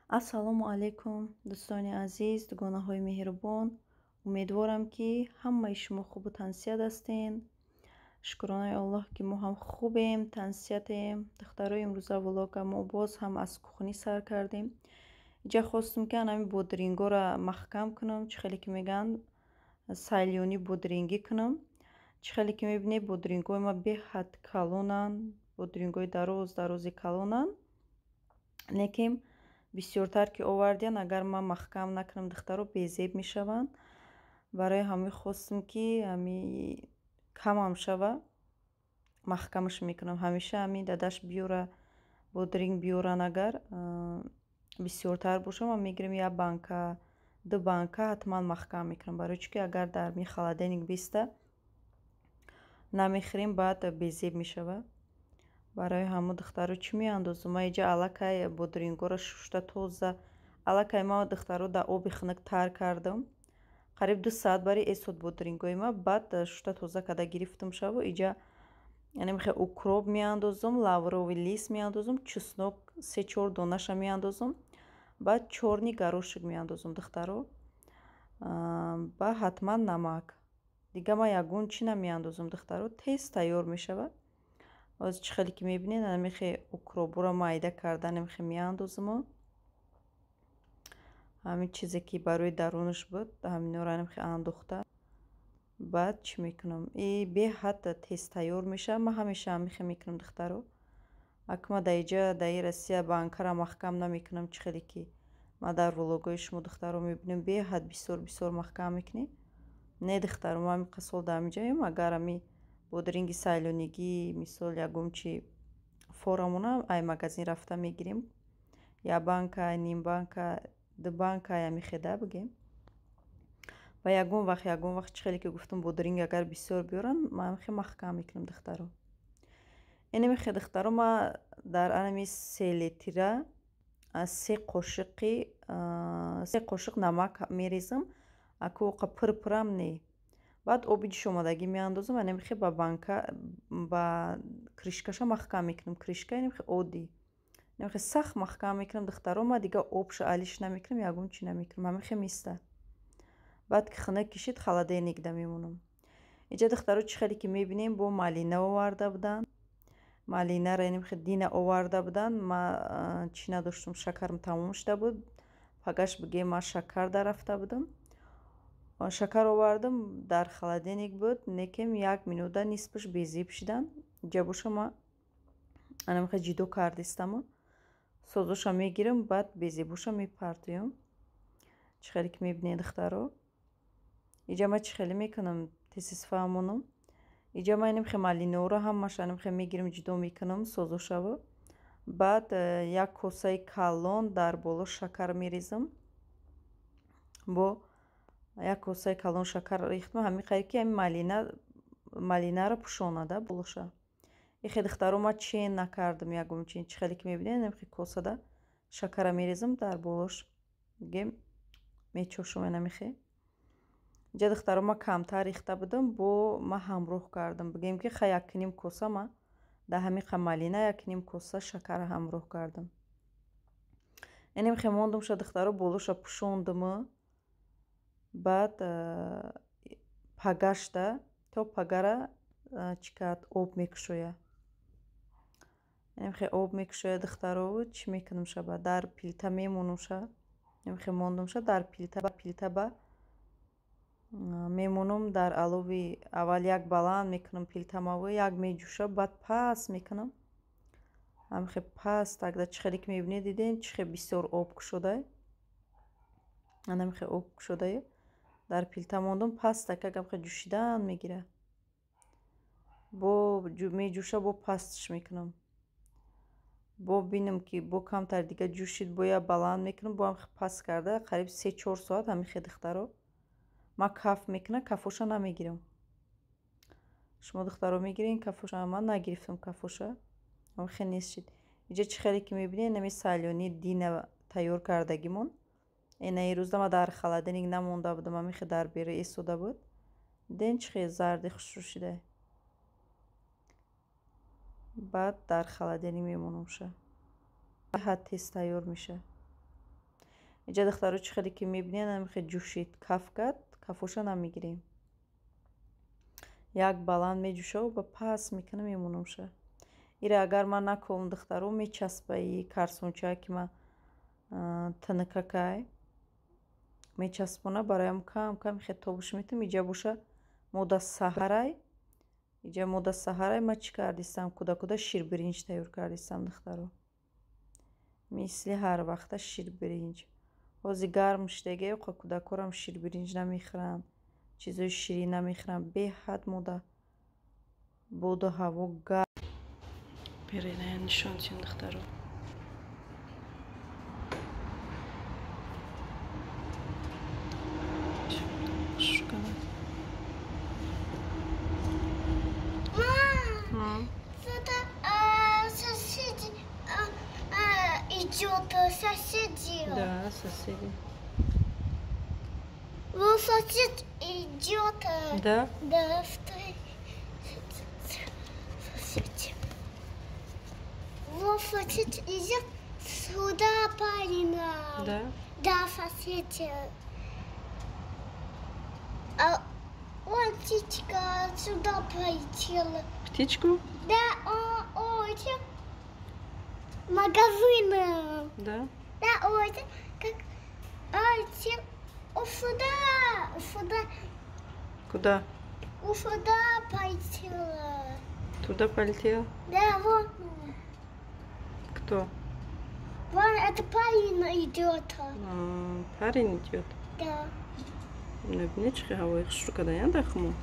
Ассалому алайкум, дӯстони азиз, дугонаҳои меҳрубон. Умедворам, ки ҳамаи шумо хубу тансиҳат ҳастен. Шукронаи Аллоҳ, ки мо ҳам хубем, тансиҳатем. Духтарои, имрӯза влога мо боз ҳам аз кухни сар кардем. Иҷа хостум, ки анами бодирингоро маҳкам кунам, чӣ хеле ки мегӯянд, сайлёнӣ бодирингӣ кунам. Чӣ хеле ки мебинед, бодирингҳои ма беҳад калонанд, бодирингҳои дароз дарози калонанд. Лекин бисёртар ки овардиян, агар ман маҳкам накунам, духтаро, безеб мешаванд. Барои ҳамин хостум, ки ҳами камам шава, маҳкамаш мекунам. Ҳамеша ҳамин дадаш биёра, бодиринг биёран, агар бисёртар боша, ман мегирам, як банка, ду банка ҳатман маҳкам мекунам. Барои чӣ ки агар дар ми холодильник биста, намехӯрем, баъд безеб мешава. Барои ҳамун, духтаро, чӣ меандозам? Ман иҷа аллакай бодирингҳоро шушта тоза, аллакай ман, духтаро, дар оби хунук тар кардам. Қариб 2 саат бари эсод бодирингҳои ма. Баъд шушта тоза карда гирифтам шаву иҷа яъне укроп меандозам, лавровый лист меандозам, чеснок се чор донаша меандозам, баъд чёрный горошек меандозам, духтаро, ба ҳатман намак. Дига ман ягон чӣ намеандозам, духтаро, тез тайёр мешавад. Ҳозир, чӣ хеле ки мебинед, анамихе укробуро майда карда намихе меандозаму ҳамин чизе ки барои дарунаш буд, ҳаминҳоро анамихе андохта, баъд чӣ мекунам? И беҳад тез тайёр мешавад. Ман ҳамеша ҳамихе мекунам, духтаро. Ака, ман дар иҷа, дар ин Россия, банкаро маҳкам намекунам, чӣ хеле ки ман дар влогҳои шумо, духтаро, мебинам, беҳад бисёр бисёр маҳкам мекунед. Не, духтаро, ман ҳамин сол дар ҳаминҷаем. Агар ҳами бодиринги сайлонигӣ, мисол, ягон чи форамона ай магазин рафта мегирем, як банка, ним банка, ду банка ҳамихеда бигем. Ва ягон вақт, чӣ хеле ки гуфтам, бодиринг агар бисёр биёранд, ман ҳамихе маҳкам мекунам, духтаро. Инамихе, духтаро, ман дар анами 3 литра 3 қошиқ намак мерезам, аку оқа пур-пурам не. Баъд оби ҷӯшомадагӣ меандозам, анамихе ба банка, ба крышкаша маҳкам мекунам. Крышка инамихе оддӣ, инамихе сахт маҳкам мекунам, духтаро. Ман дига обша алиш намекунам, ягон чӣ намекунам, ҳамихе места. Баъд ки хунук кишид, холодильникда мемонам. Иҷа, духтаро, чӣ хеле ки мебинем, бо малина оварда буданд. Малинаро инамихе дина оварда буданд. Ман чӣ надоштум, шакарам тамом шуда буд. Пагаш, бигем, ман шакар дарафта будам, шакар овардам, дар холодильник буд, некем як минута нисфаш безеб шидан. Иҷа боша, ман анамихе ҷидо кардистаму созоша мегирам, баъд безебоша мепартоям. Чӣ хеле ки мебинед, духтаро, иҷа ман чӣ хеле мекунам, тез фаҳмонам. Иҷа ман инамихе малинаҳоро ҳамаша анамихе мегирам, ҷудо мекунам созошаву, баъд як косаи калон дар боло шакар мерезам. Бо як косаи калон шакар рехтам, ҳамин қадр ки ҳамин малинаро пӯшонада болоша. Ихе, духтаро, ман чен накардам ягон чин. Чӣ хеле ки мебинед, инамихе косада шакара мерезам, дар болош бигем мечошам инамихе. Иҷа, духтаро, ман камтар рехта будам, бо ман ҳамроҳ кардам. Бигем ки ха якним коса ман дар ҳамин қа малина якним коса шакара ҳамроҳ кардам. Инамихе мондумша, духтаро, болоша пӯшондуму баъд пагашта то пагара чӣ кард, об мекушояд. Инамихе об мекушояд, духтаро. Чӣ мекунам шаба? Дар плита мемонумша, инамихе мондумша, дар плита ба мемонам. Дар алови аввал як баланд мекунам плитамаву, як меҷӯша, баъд паст мекунам. Ҳамихе паст тогда, чӣ хеле ки мебинед, дидем, чӣ хел бисёр об кушодай, анамихе об кушодаю дар плита мондум, пастак ҳамихе ҷӯшидан мегирад. Бо меҷӯша, бо пастш мекунам, бо бинам ки бо камтар дига ҷӯшид, бо як баланд мекунам, бо ҳамихе паст карда қариб 3-4 соат ҳамихе, духтаро, ман каф мекунам, кафоша намегирам. Шумо, духтаро, мегирен кафоша? Ман нагирифтам кафоша, ҳамихе нест шид. Иҷа, чӣ хеле ки мебинед, инами сайлёни дина тайёр кардагимон. Ина ирӯза ман дар холодильник намонда будам, ҳамихе дар бера истода буд. Диден, чӣ хел зарди хушрӯ шида? Баъд дар холодильник мемонамша, беҳад тез тайёр мешавад. Иҷа духтаро чӣ хеле ки мебинед, ҳамихе ҷӯшид, каф кард, кафоша намегирем. Як баланд меҷӯшаву ба пас мекунам, мемонамша. Ира агар ман наковам, духтаро, мечаспа и карсончае ки ман тинакакай мечаспона, бароям кам кам хе тобуш метам. Иҷа боша мода саҳарай, иҷа мода саҳарай. Ман чӣ кардистам? Куда-куда ширбиринҷ тайёр кардистам, духтаро. Мисли ҳар вақта ширбиринҷ. Ҳозир гарм шудагӣ, оқа кӯдакорам ширбиринҷ намехӯранд, чизои ширин намехӯранд. Беҳад мода боду ҳаво гарм. Берена нишон тиҳем, духтаро. Мам, соседи идет, соседи. Да, соседи. Вот сосед идет. Да? Да, соседи. Вот сосед идет сюда, парень. Да? Да, соседи. А он птичка сюда полетела. Птичку? Да, он этим магазином. Да? Да, он этим, как этим, сюда, сюда. Куда? Сюда полетела. Туда полетела? Да, вон. Кто? Вон, это парень идет. А, парень идет? Да. Набинед, чӣ ҳавои хушрӯ кардаян дар хумо.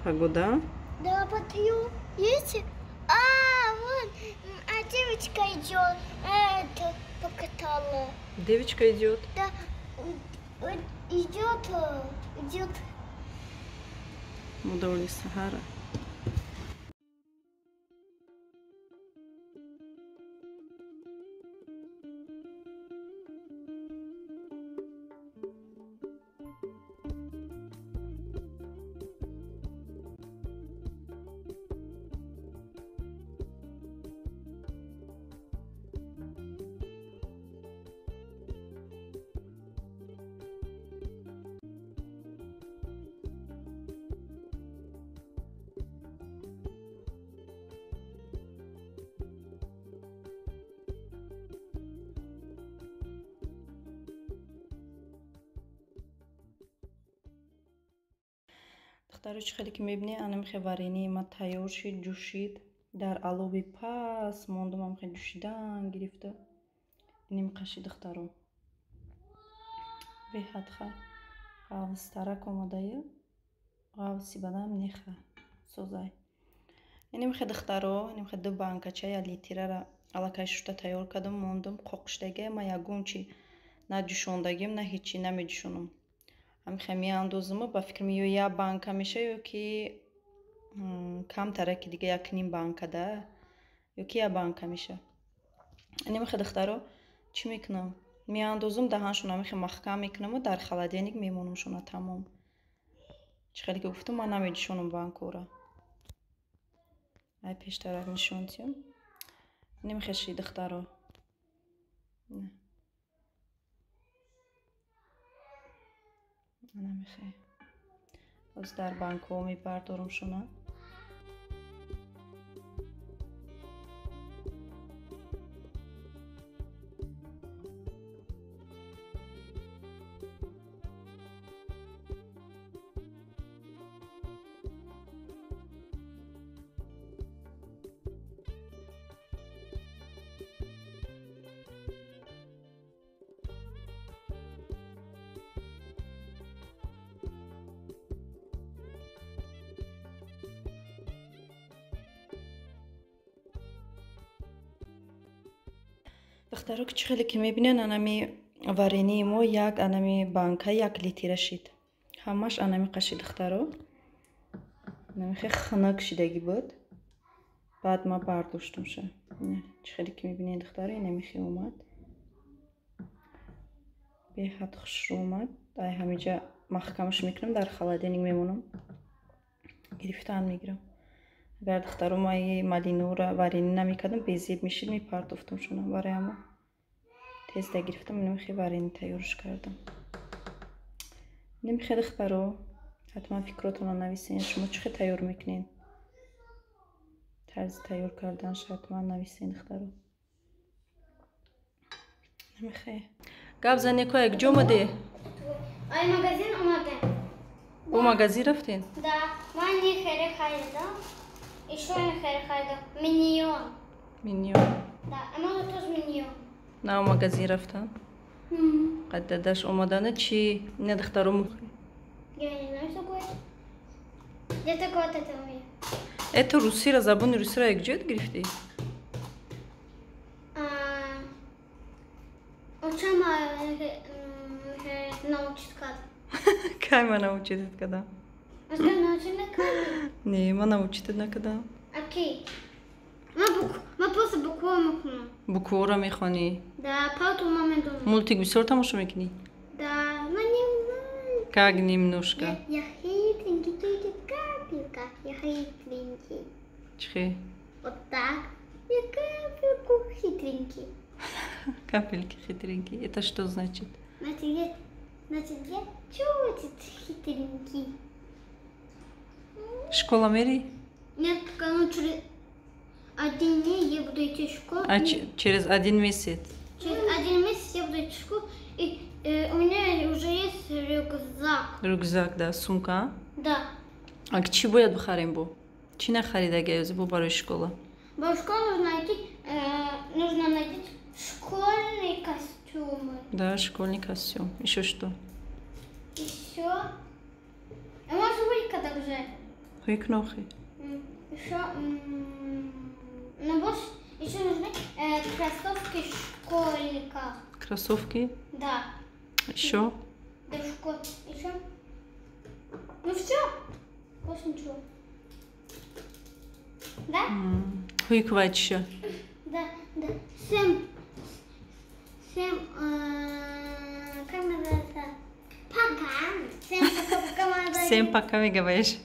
Погода? Да, потью. Есть? А, вон, а девочка идет, это покатала. Девочка идет? Да, идет, идет. Мудавали Сахара. Духтаро, чӣ хеле ки мебинед, анамихе варении ма тайёр шид, ҷӯшид. Дар алови пас мондум, амихе ҷӯшидан гирифта. Иним қаши, духтаро. Беҳад ғавзтарак омадаю, ғавзи бадам неха созай. Иним хе, духтаро, иним хе ду банкача я литирара аллакай шушта тайёр кардам, мондум қоқшдага. Ма ягон чи на ҷӯшондагим, на ҳечи намеҷӯшонам. Ҳамихе меандозуму ба фикрам ё як банка меша, ё ки камтараки дига як ним банка да, ё ки як банка меша. Инамихе, духтаро, чӣ мекунам? Меандозум, даҳаншон ҳамихе маҳкам мекунаму дар холодильник мемонамшона, тамом. Чӣ хеле ки гуфтам, ман намеҷӯшонам банкора. Ай пештарак нишон тиҳам. Инамихе ши, духтаро. Намехе. Боз дар банкҳо мебардорам шуна. Духтаро, ки чӣ хеле ки мебинед, анами варении мо як анами банка як литира шид. Ҳамаш анами қаши, духтаро. Анами хе хунук шидагӣ буд. Баъд ма бардоштумша. Чӣ хеле ки мебинед, духтаро, инами хе омад. Беҳад хушрӯ омад. Ай ҳамиҷа маҳкамаш мекунам, дар холодильник мемонам. Гирифтан мегирам. Агар, духтаро, ма малинора варени намекардам, безеб мешид, мепартофтам шуна. Барои ҳама Тезда гирифтам, инамихе варенье тайёрш кардам. Инамихе, духтаро, ҳатман фикротонро нависен, шумо чӣ хел тайёр мекунед? Тарзи тайёр карданаш ҳатман нависен, духтаро. Намихе. Гап зане ко, як ҷо омаде? Ай магазин омадем. Бо магазин рафтен? Да, ман не хеле харидам. Ещё не хеле харидам. Миньон. Миньон. Да, а тоже миньон. На магазин рафтан? Қад дадаш омадана чӣ? Не, духтаро. Я не знаю, что такое. Я только вот это умею. Это русира, забони русира як ҷоят гирифтӣ? А, Очама научит как. Кай ма научить кардам? А что, научил как? Не, ма научить накардам. Окей. Ма просто букву мехонам. Буквора мехонӣ? Да, палту ма медонам. Мультик бисёр тамошо мекунӣ? Да, но немного. Как немножко? Я хитренький, чуть-чуть капелька. Я хитренький. Чихе? Вот так. Я капельку хитренький. Капельки хитренький. Это что значит? Значит, я чуть хитренький. Школа мери? Нет, пока, ну, через один день я буду идти в школу. А через один месяц? Через один месяц я буду идти в школу. И у меня уже есть рюкзак. Рюкзак, да, сумка? Да. А чӣ бояд бихарем бо? Чӣ нахаридаги ози бо барои школа? Во школу нужно найти школьные костюмы. Да, школьный костюм. Еще что? Еще. А может быть, когда уже? Хуйкнохи. Еще, ну, больше еще нужны кроссовки школьника. Кроссовки? Да. Еще? Да, школ. Еще. Ну все. Больше ничего. Да? Хуйквача. Да. Всем, всем, как называется? Пока. Всем пока, пока, мои дорогие. Всем пока, мегаваешь.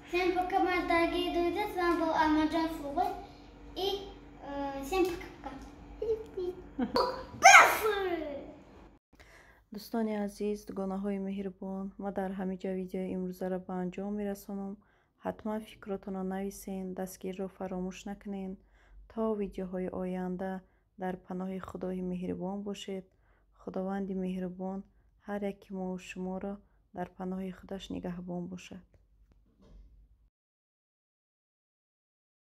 Всем пока, мои дорогие друзья. С вами был Алмаджан Фубай. И всем пока-пока. Дӯстони азиз, дугонаҳои меҳрубон, ма дар ҳамин ҷо видеои имрӯзаро ба анҷом мерасонам. Ҳатман фикротонро нависен, дастгириро фаромӯш накунед. То видеоҳои оянда дар паноҳи Худои меҳрубон бошед. Худованди меҳрубон ҳар яки мову шуморо дар паноҳи худаш нигаҳбон бошад.